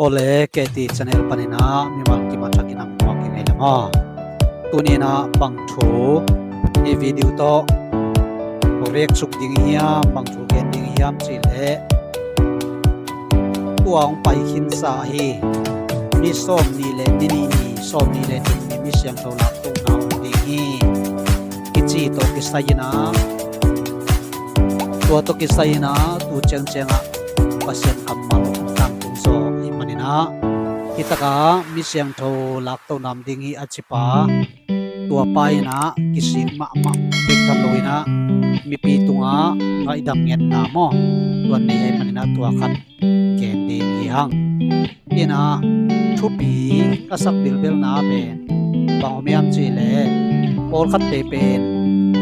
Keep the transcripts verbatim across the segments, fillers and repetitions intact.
Awle, K T channel panin ah mimal kim a thakin a muak i ngei le maw? Tuni in ah bang thu i video tawh react suk ding i hiam, bang thu gen ding i hiam cih leh, tua hong pai khinsa ahi ni sawmnih le ni nih ni, sawmnih le thum ni mi siangtho laktohna om ding hi, kici tawh kisai in ah, tua tawh kisai in ah tu ciangciang ah Pasian kammal tangtung zaw ahih manin ah, hi takah mi siangtho laktohna om ding hi a cipa, tua pa in ah kisik mahmah bek tham lo in ah, mipi tungah ngaihdam ngetna maw, tua nei ahih manin ah tua khat gen ding hi hang. In ah thupi ka sak bilbelna pen bang om hiam cih leh, pawlkhatte pen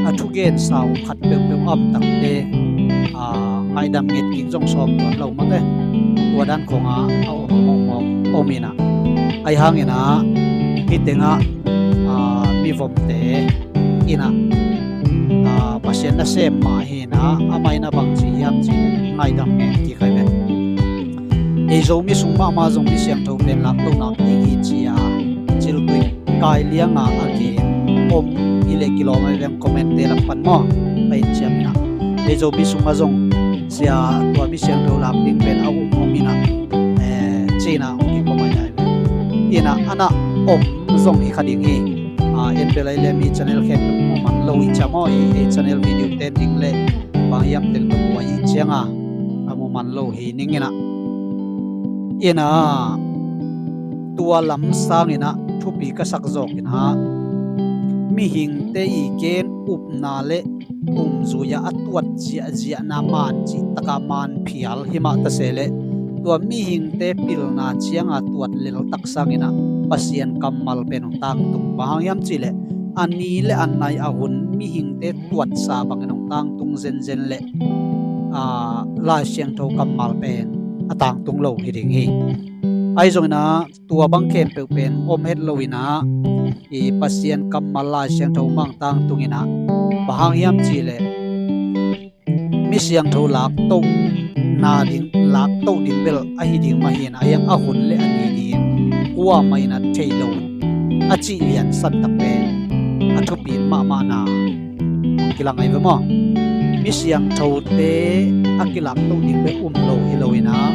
a thugensa uh khat peuhpeuh a om takte, a, ngaihdam nget kik zong sawm tuan lo mate, tua dan khawngah a om mawkmawk om in ah, ahi hangin ah hih tengah, a, mivomte in ah, a, Pasian nasem mah hi in ah, amah in ah bang ci hiam cih leh, ngaihdam nget kik hi ve. Ei Zomi sung mahmah zong mi siangtho pen laktohna om ding hi ci-a ciltui kai lianga a gen om hi leh kilawm ahi leng comment-te lak pan maw, ka in ciam in ah. Ei Zomi sungah zong sia tua mi siangtho lak ding pen a um om in ah, eh, ci in ah hong kikom ahi ve. In ah a na om zong hi kha ding hi. A, en bel ahi leh mi channel khempeuh mu man lo hi ciam aw, ei channel video-te ding leh bang hiam teng tawh buai hi cianga a mu man lo hi ning in ah. In ah tua lam sangin ah thupi ka sak zawk in ah, mihingte i gen upna le umzui ah a tuat ziahziahna man cih takah man phial hi mah ta se leh, tua mihingte pilna cianga tuat leltak sangin ah Pasian kammal pen hong tangtung. Bang hang hiam cih leh, a ni le a nai a hun mihingte tuatsa bangin hong tangtung zenzen leh, a, Lai Siangtho kammal pen a tangtung lo hi ding hi. Ahi zongin ah tua bang khempeuh pen om het lo in ah, i Pasian kammal Lai Siangtho mah hong tangtung in ah, bang hang hiam cih leh, mi siangtho laktohna ding, laktoh ding bel ahi ding mah hi in ah, a hiang a hun le a ni ding kuamah in ah thei lo a cih liansan tak pen a thupi mahmahna kilang ahi ve maw? Mi siangthote a kilaktoh ding bek um lo hi lo in ah,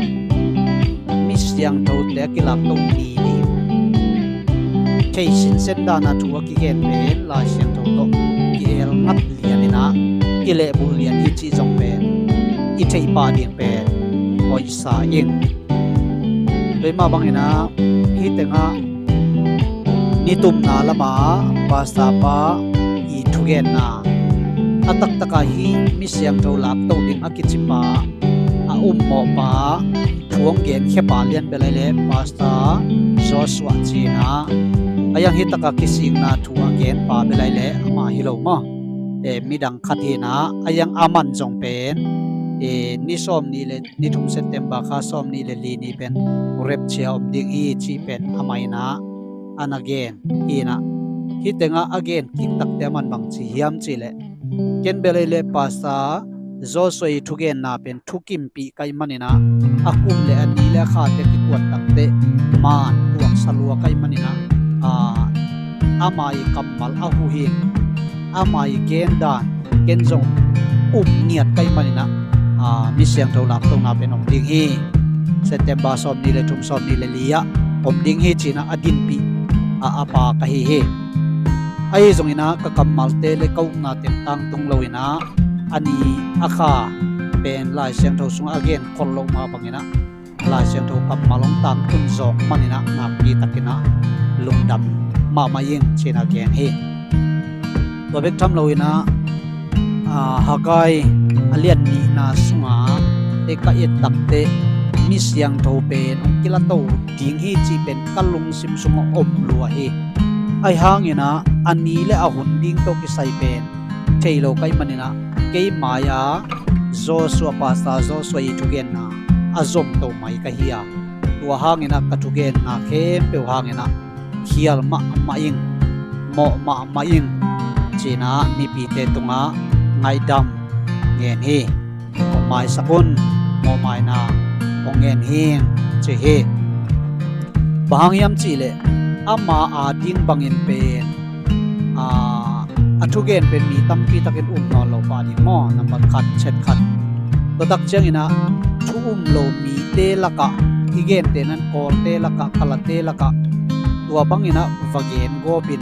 mi siangthote a kilaktoh ni ding thei sinsen dana thu a kigen pen Lai Siangtho tawh ki-el ngat lian in ah, kilehbulh lian hi cih zong pen i theih pah ding pen hoihsa ing. Tua mah bangin ah hih tengah nitumna lamah pastor pa i thugenna, a taktakah hih mi siangtho laktoh ding a kicipa, a ummawhpa, thu hong genkhiapa lian bel ahi leh Pastor Joshua ci in ah, a hiang hih takah kisikna thu a genpa bel ahi leh amah hi lo maw? E, midang khat hi in ah, a hiang aman zong pen, e, ni sawmnih le ni thum September kha sawmnih le li ni pen rapture om ding hi cih pen amah in ah a na gen hi in ah. Hih tengah a gen kik takte aman bang ci hiam cih leh, ken bel ahi leh Pastor Joshua i thugenna pen thukimpih ka hih manin ah, a kum le a ni le a khate kituat takte man tuaksa lua ka hih manin ah, a, ama i kammal a huh hi. Ama i gendan ken zong um ngiat ka hih manin ah, a, mi siangtho laktohna pen om ding hi. September sawmnih le thum, sawmnih le li ah om ding hi ci in ah a dinpih a, a pa ka hi hi. Ahi zongin ah ka kammalte le ka upna teng tangtung lo in ah, a ni a kha pen Lai Siangtho sungah a gen khol loh mah bangin ah, Lai Siangtho kammal hong tangtun zawk manin ah nakpi takin ah lungdam mahmah ing ci in ah gen hi. Tua bek tham lo in ah, a, Haggai a lian nihna sungah te ka et takte mi siangtho pen hong kilakto ding hi cih pen ka lungsim sungah om lua hi. Ahi hangin ah a ni le a hun ding tawh kisai pen thei lo ka hih manin ah, kei mai-a Joshua, Pastor Joshua i thugenna a zom to mai ka hi a, tua hangin ah ka thugenna khempeuh hangin ah khial mahmah ing, mawh mahmah ing ci in ah mipite tungah ngaihdam ngen hi. Hong maisak un, mawhmaina hong ngen hing ci hi. Bang hang hiam cihleh ama a ding bangin pen a, a thugen pen mi tampi takin um nawn lo pah ding maw, nambat khat, chet khat. Tua tak cianginah thu um lo mite lakah, i gente nan Kawlte lakah, Kalate lakah, tua banginah va gen gawpin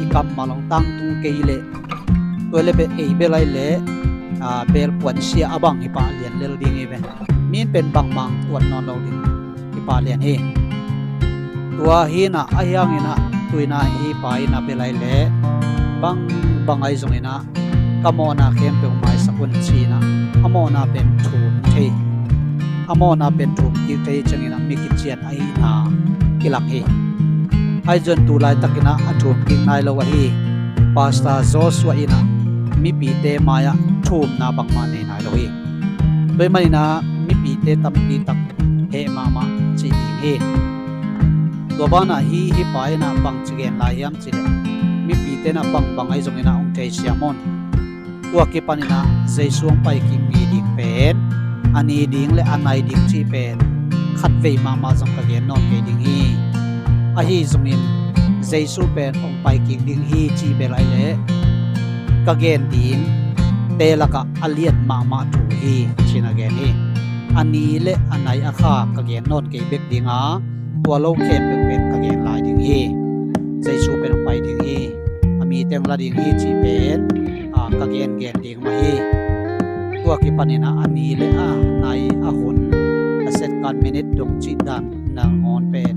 i kammal hong tangtung kei leh, tua le beh ei bel ai leh a, belpuan sia a bang hi pah lian lel ding hi ve. Min pen bangmang tuat nawn lo ding hi pah lian hi. Tua hinah a hianginah tuinah hi pa inah bel ai leh bang bang ai zonginah ka mawhna khempeuh maisak un cinah a mawhna pen thum thei, a mawhna pen thum kik thei cianginah mi kician ahihna kilang hi. Ahi zong tu laitakinah a thum kik nai lo ahi. Pastor Joshua inah mipite mai-ah thumna bangmah nei nai lo hi. Tua ahih maninah mipite tampi tak heh mahmah cih ding hi. Tua banah hi, hi pa inah bangci gen lai hiam cihleh mipite inah bangbang ahi zonginah hong theisiam un. Tua kipaninah Jesu hong paikik ni ding pen a ni ding le a nai ding cih pen khatvei mahmah zong ka gen nawn kei ding hi. Ahi zongin Jesu pen hong paikik ding hi cih bel ai leh ka gen dingte lakah a lian mahmah thu hi cin a gen hi. A ni le a nai a kha ka gen nawn kei bek dinga, tua lo khempeuh pen ka gen lai ding hi. Jesu pen hong pai ding hi, a mite hong la ding hi cih pen a, ka gen gen ding mah hi. Tua kipaninah a ni le a nai a hun, a second, minute dong cih dan nangawn pen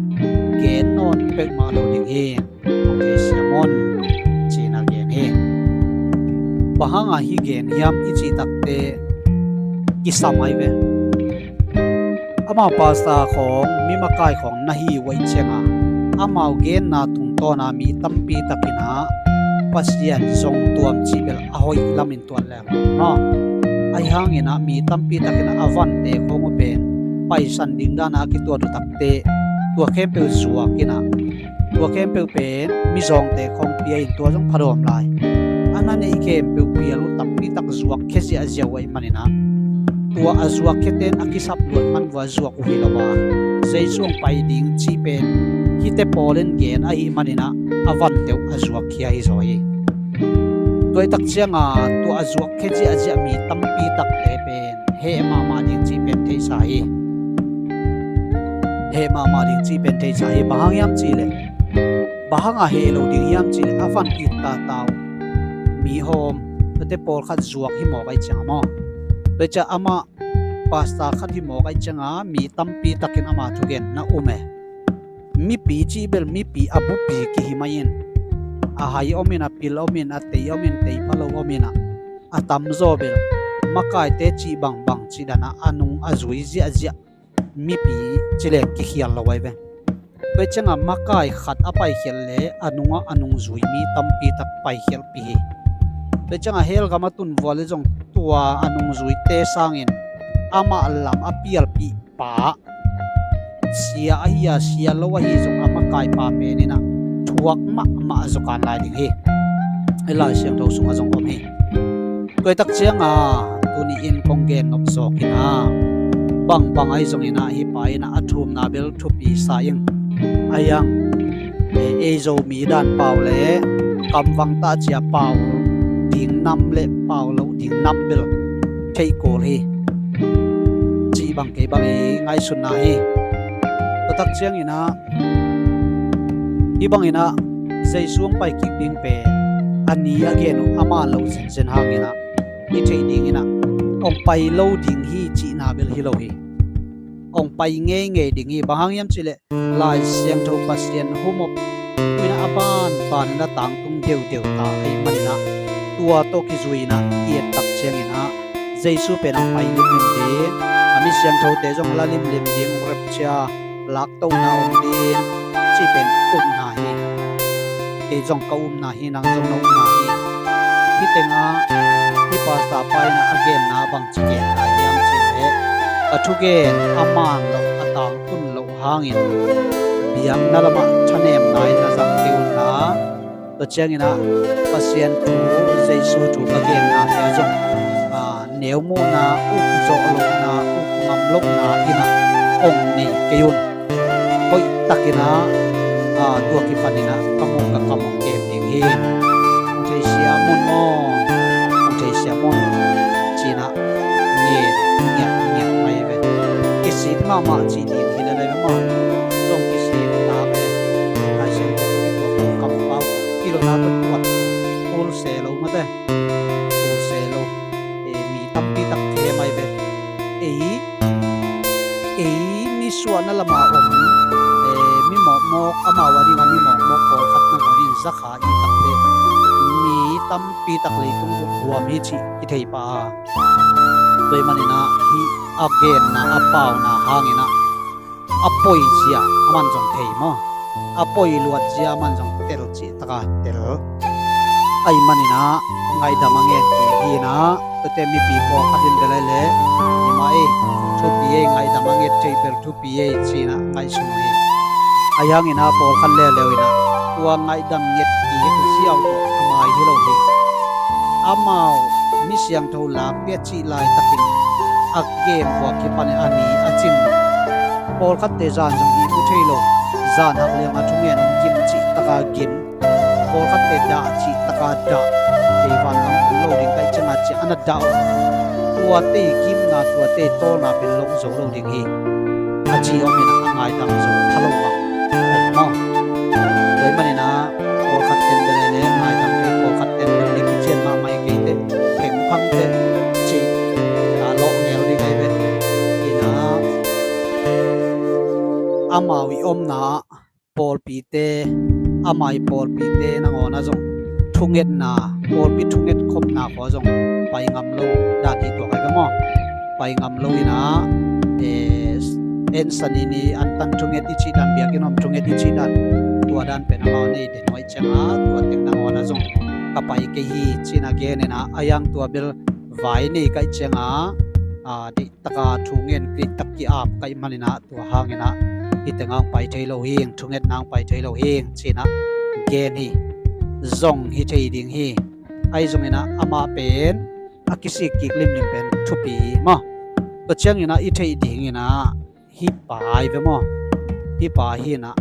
gen nawn peuhmah lo ding hi. Hong theisiam un cin a gen hi. Bang hanga hi gen hiam i cih takteh kisam ai ve. Amau pastor khawng, mi makai khawng na hi uh ahih cianga, amau genna tungtawna mi tampi takinah Pasian zong tuam cih bel a hoih lamin tuat leng maw. Ahi hanginah mi tampi takinah a vante khawng uh pen paisan ding dana a kituat uh takteh tua khempeuh zuakinah, tua khempeuh pen mizawngte khawng pia in tua zong phadawm lai. A na neih khempeuh pial uh tampi tak zuak khia ziahziah uh ahih maninah, tua a zuak khiate in a kisap luat man vua zuak uh hi lo a, Jesu hong pai ding cih pen hihte pawl in gen ahih maninah a vante uh a zuak khia hi zaw hi. Tua i tak cianga tua a zuak khia ziahziah mi tampi takte pen heh mahmah ding cih pen theihsa hi. Heh mahmah ding cih pen theihsa hi. Bang hang hiam cihleh, bang hanga heh lo ding hiam cihleh a van it tata uh mi hawm, tuate pawlkhat zuak hi mawk ahih cianga maw. Tua ciah amah pastor khat hi mawk ahih cianga mi tampi takin ama thugen na um e. Mipi cih bel mipi a bupi kihi mah in, a hai om in, a pil om in, a tei om in, tei pha lo om in ah, a tamzaw bel makaite cih bangbang cih danah a nung a zui ziahziah mipi cileng kikhial lo ai ve. Tua ciangah makai khat a paikhialh le a nungah a nungzui mi tampi tak paikhialhpih hi. Tua ciangah hell gam a tun vua le zong tua a nungzuite sangin amah lam a pialpih pa, sia ahi a sia lo ahi zong a makaipa peninah thuak mahmah a zukan lai ding hi. I Lai Siangtho sungah zong om hi. Tua i tak cianga tuni in kong gen nop zawkinah bangbang ahi zonginah hih pa inah a thumna bel thupi sa ing. A hiang ei Zomi dan pau le kamvang tah cia pau ding nam le pau lo ding nam bel theih kul hi. Cih bang kei bang i ngaihsutna hi. Tua tak cianginah hih banginah Jesu hong pai kik ding pen a ni a gen uh ama lo zenzen hanginah i theih dinginah hong pai lo ding hi cihna bel hi lo hi. Hong pai ngeingei ding hi. Bang hang hiam cihleh Lai Siangtho Pasian humop inah a banbanin a tangtung deuteu ta ahih maninah tua tawh kizuinah i et tak cianginah Jesu pen a pai limlim ding, a mi siangthote zong la limlim ding, rapture, laktohna om ding cih pen upna hi. Kei zong ka upna hi, nang zong na upna hi. Hih tengah hih pastor pa inah a genna bangci gen lai hiam cihleh, ka thugen a man loh a tangtun loh hangin biakna lamah thanemna in na zang kei unla, tua cianginah Pasian thu, Jesu thu ka gennate ah zong a neu muhna, uk zawh lohna, uk ngam lohna in ah hong nei kei un. Hoih takin ah, aa, tua kipanin ah ka muh ka kam hong kem ding hi. Hong theisiam un maw, hong theisiam un, ci-in ah ngen ngiat ngiat mai ve. Kisik mahmah cih ding hi lel ei ve maw. Zong kisik ta ve. Laisiangtho tawh kituak kampau, kilawhna tawh tuat, tul se lo mate. Tul se lo. Eh, mi tampi tak them ai ve. Ei, ei nisuahna lama om, eh, mi mawkmawk, amau a dingin mi mawkmawk pawlkhat nangawn in za kha i tak leh mi tampi tak leitung uk huam hi cih i thei pah a. Tua ahih manin ah hih a genna, a pauna hangin ah a poi zia aman zong thei maw? A poi luat zia aman zong tel cih taka tel. Ahih manin ah ngaihdam a ngen kik hi in ah, tuate mipi pawlkhat in bel ei leh, "Hi mah ei, thupi ei, ngaihdam a nget theih bel thupi ei," ci-in ah ngaihsun uh hi. Ahi hangin ah pawlkhat leuleu in ah tua ngaihdam nget kik ziau tawh a mai hi lo hi. Amau mi siangtho lak pia cih laitakin a gen khua kipan a ni a cin. Pawlkhatte zan zong ihmu thei lo, zan hak liang a thungen hong gim cih taka gim. Pawlkhatte dah cih taka dah. Kei vantung lo ding ka hih ciangin ci-in a na dah uh. Tuate i gimna, tuate i tawlna pen loh zo lo ding hi. A ci om in ah a ngaidam zo kha lo bang om maw? Tua ahih manin ah pawlkhat ten bel ei leh ngaidam thei, pawlkhat ten bel leh kician mahmah hi kei teh, phengphang teh, cih a lawh ngel ding ahi ve. In ah amau i omna ah pawlpite, amau i pawlpite nangawn ah zong thungetna, pawlpi thunget khopna khua zong pai ngam lo dan hi tuak ahi ve maw? Pai ngam lo in ah, eh, en sani ni antan thunget i cih dan, biakinn om thunget i cih dan, tua dan pen amau nei den uh ahih ciangin tua teng nangawn ah zong ka pai kei hi ci-in a gen in ah, a yang tua bel vai nei ka hih ciangin, ah, deih taka thu ngen, deih tak ki-ap ka hih manin ah tua hangin ah hih teng ah hong pai thei lo hing, thungetna hong pai thei lo hing ci-in ah gen hi. Zong hi thei ding hi. Ahi zongin ah amah pen a kisik kik limlim pen thupi hi maw? Tua ciangin ah i theih dingin ah hih pa hi ve maw? Hih pa hi in ah,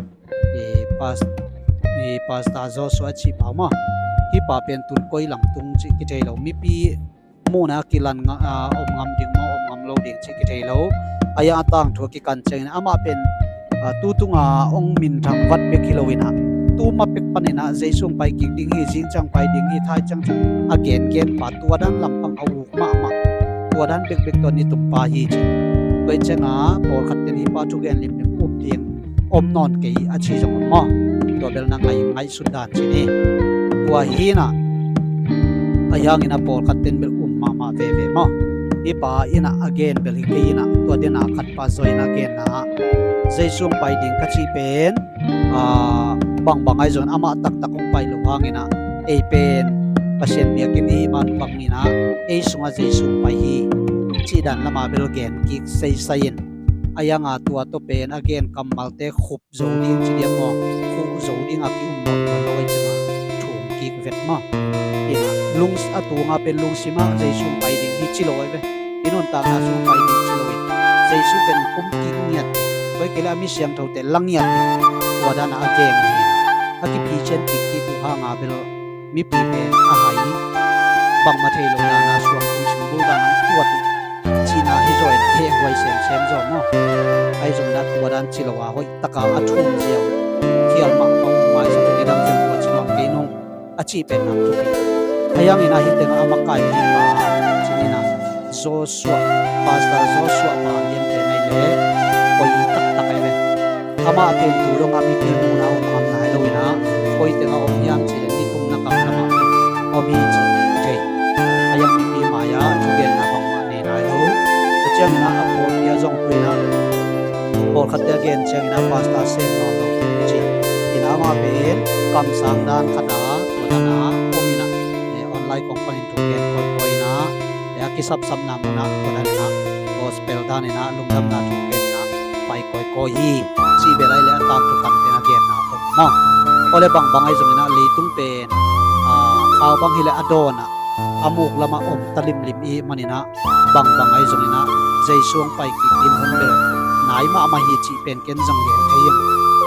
i pas-, i Pastor Joshua a cih pa maw? Hih pa pen tun koi lam tung cih kithei lo. Mipi muhna a kilan nga-, a, om ngam ding maw, om ngam lo ding cih kithei lo. A yang a tangthu a kikan ciangin amah pen, a, tu tunga hong minthang vat bek hi lo in ah, tu ma pek panin ah Jesu hong pai kik ding hi, zing ciang pai ding hi, thai ciang ciang a gengen pa, tua dan lampang a uk mahmah, tua dan bekbek tawh nitum pa hi ci. Tua ahih ciangin pawlkhat ten hih pa thugen limlim up ding om nawn kei a ci zong om maw? Tua bel na ngai, ngaihsut dan ci ni. Tua hi in ah, ahi hangin ah pawlkhat ten bel um mahmah veve maw? Hih pa in ah a gen bel hi kei in ah, tua den a khat pa Zaw in a genna ah Jesu hong pai ding ka cih pen, a, bangbang ahi zongin amah taktak hong pai lo hangin ah, ei pen Pasian biakinn i hih man bangin ah ei sungah Jesu hong pai hi cih dan lamah bel gen kik seisai in. A yang a tua tawh pen a gen kammalte khup zo ding ci diam maw, khuh zo ding a ki-um nawn lo ahih ciangin thum kik vet maw? Ina, lungs-, a tunga pen lungsim ah Jesu hong pai ding hi ci lo ahi ve. I nuntakna sung hong pai ding ci lo in, Jesu pen kum kik ngiat, koi kei leh a mi siangthote la ngiat, tua dan a a gen hi. A kiphician kik kik uh hanga bel mipi pen a hai, bangmah thei lo dan a suang tung simbul dan a tuat uh cihna hi zaw in, hehhuai semsem zaw maw? Ahi zongin ah tua dan ci lo a hoih taka a thum ziau, khial mahmah uh, maisak uh, nidang kem tua ci nawn kei nung a cih pen nak thupi. A yang in ah hih tengah a makai mipa cih in ah Joshua, Pastor Joshua pa lian pen ahi leh koi taktak ahi ve. Amah pen tu dongah mipi muhna om ngam nai lo in ah, koi tengah om hiam cih leh nitumna kam lamah om hi cih thei. A yang mipi mai-ah thugenna bangmah nei nai lo. Tua ciangin ah a pawlpi ah zong tu in ah pawlkhatte a gen ciangin ah pastor sem nawn lo hi ci. Ina, amah pen kamsang dan khat ah tua dan ah om in ah, eh, online kong panin thugen kawikawi in ah, eh, a kisapsapna munah tua dan in ah gospel dan in ah lungdamna thugenna pai kawikawi hi cih bel ahi leh a tangthu kamte in a genna om maw? Aw leh bangbang ahi zongin ah leitung pen, ah, khau bang hi leh a dawn ah a muk lamah om ta limlim i hih manin ah, bangbang ahi zongin ah Jesu hong pai kik ding hun bel nai mahmah hi cih pen ken zong gen thei ing.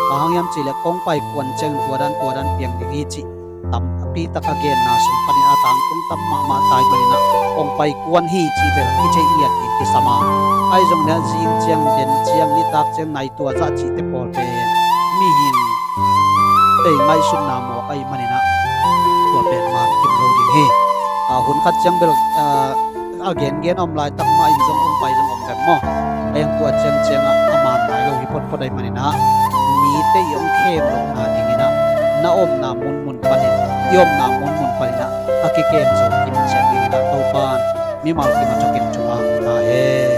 Bang hang hiam cih leh kong pai kuan ciangin tua dan tua dan piang ding hi cih tampi tak a genna sung panin a tangtung tam mahmah ta i hih manin ah, kong pai kuan hi cih bel i theih ngiat ding kisam a, ahi zongin ah zing ciang, den ciang, nitak ciang nai tua zah cihte pawl pen mihing tei ngaihsutna mawk ahih manin ah, tua pen man kim lo ding hi. A, hun khat ciang bel, a, a gengen om laitak mah in zong hong pai zong om veng maw. Ahi hang tua ciang ciangah a man nai lo hi photphot ahih manin ah, mite i hong khem lohna dingin ah, na omna munmun panin, i omna munmun panin ah a kikem zo kim ciat dingin ah Topa'n mimal kim a thukim thupha ta hen.